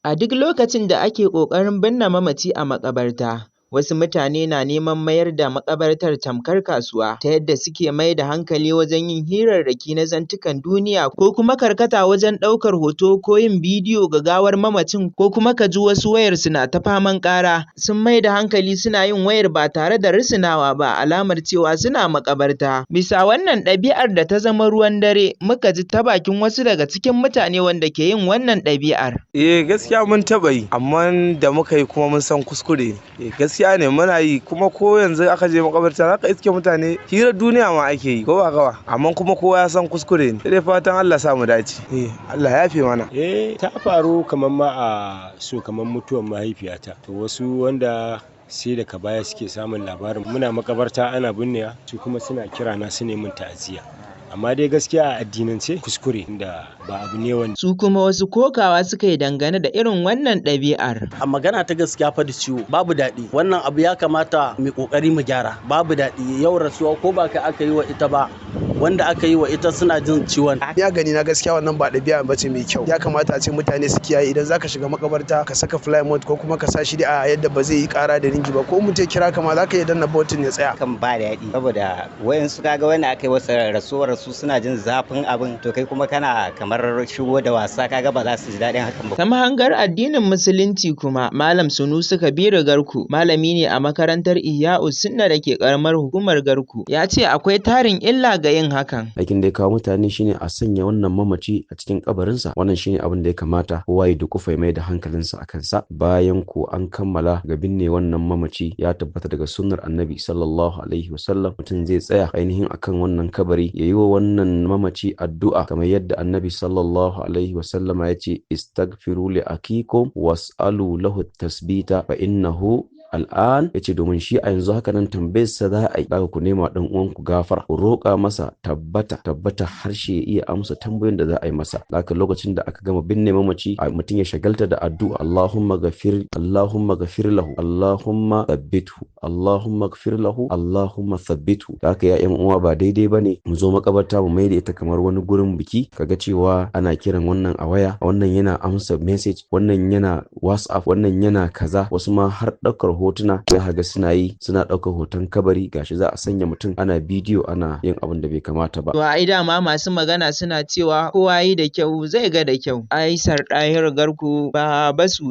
A duk lokacin da ake ƙoƙarin binne mamaci a maƙabarta, wasu mutane na neman mayar da maƙabartar tamkar kasuwa, ta yadda suke maida hankali wajen yin hirarraki na zantukan duniya ko kuma karkata wajen ɗaukar hoto ko yin bidiyo ga gawar mamacin, ko kuma ka ji wasu wayarsu na ta faman ƙara, sun maida hankali suna yin wayar ba tare da risinawa ba, alamar cewa suna maƙabarta. Bisa wannan ɗabi'ar da ta zama ruwan dare, muka ji ta bakin wasu daga cikin mutane wanda ke yin wannan ɗabi'ar. Eh, gaskiya mun taɓa yi, amma da muka yi kuma mun san kuskure ne. Eh, gaskiya ne muna yi, kuma ko yanzu aka je makabarta zaka iske mutane hirar duniya ma ake yi, ko ba haka ba? Amma kuma kowa ya san kuskure ne. Sai dai fatan Allah sa mu dace. Eh, Allah ya yafe mana. Eh, ta faru kamar ma a so kamar mutuwar mahaifiyata. To wasu wanda sai daga baya suke samun labarin muna makabarta ana binnewa, su kuma suna kira na su min ta'aziyya. Amma dai gaskiya a addinance kuskure da ba abu ne wanda. Su kuma wasu kokawa suka yi dangane da irin wannan ɗabi'ar. A magana ta gaskiya fa da ciwo, babu daɗi. Wannan abu ya kamata mu ƙoƙari mu gyara. Babu daɗi, yau rasuwa ko ba kai aka yi wa ita ba, wanda aka yi wa ita suna jin ciwon. Ya gani na gaskiya wannan ba ɗabi'a ba ce mai kyau. Ya kamata a ce mutane su kiyaye, idan zaka shiga makabarta ka saka fly mode ko kuma ka sa shi a yadda ba zai yi ƙara da ringi ba, ko mutum ya kira ka ma zaka iya danna button ya tsaya. Kan ba daɗi saboda wayansu kaga wanda aka yi wasu rasuwar su suna jin zafin abin, to kai kuma kana kamar shigo da wasa, kaga ba za su ji daɗin hakan ba. Ta mahangar addinin Musulunci kuma, Malam Sunusi Kabiru Garku, malami ne a makarantar Ihya'us Sunna da ke ƙaramar hukumar Garku, ya ce akwai tarin illa ga yin hakan. Aikin da ya kawo mutane shine a sanya wannan mamaci a cikin kabarinsa. Wannan shine abin da ya kamata kowa ya dukufa ya mai da hankalinsa a kansa. Bayan ko an kammala ga binne wannan mamaci, ya tabbata daga sunnar Annabi sallallahu alaihi wasallam, mutum zai tsaya ainihin akan wannan kabari ya yi wa wannan mamaci addu'a, kamar yadda Annabi sallallahu alaihi wasallama ya ce: "Istaghfiru li akhikum was'alu lahu tasbita fa innahu al'an", yace domin shi a yanzu haka nan tambayar sa za a yi. Daga ku nema dan uwanku gafara, ku roƙa masa tabbata tabbata harshe ya iya amsa tambayoyin da za a yi masa. Haka lokacin da aka gama binne mamaci, mutum ya shagalta da addu'a: "Allahumma ghafir, Allahumma ghafir lahu, Allahumma thabbithu, Allahumma ghafir lahu, Allahumma thabbithu." Haka ya yan uwa, ba daidai bane mu zo makabarta mu maida ita kamar wani gurin biki, kaga cewa ana kiran wannan a waya, wannan yana amsa message, wannan yana WhatsApp, wannan yana kaza, wasu ma har ɗaukar hotuna za ga suna yi, suna ɗaukar hoton kabari, gashi za a sanya mutum ana bidiyo, ana yin abin da bai kamata ba. To ai dama masu magana suna cewa kowa yi da kyau zai ga da kyau. Aisar Ɗahir Garku, Baba Suda.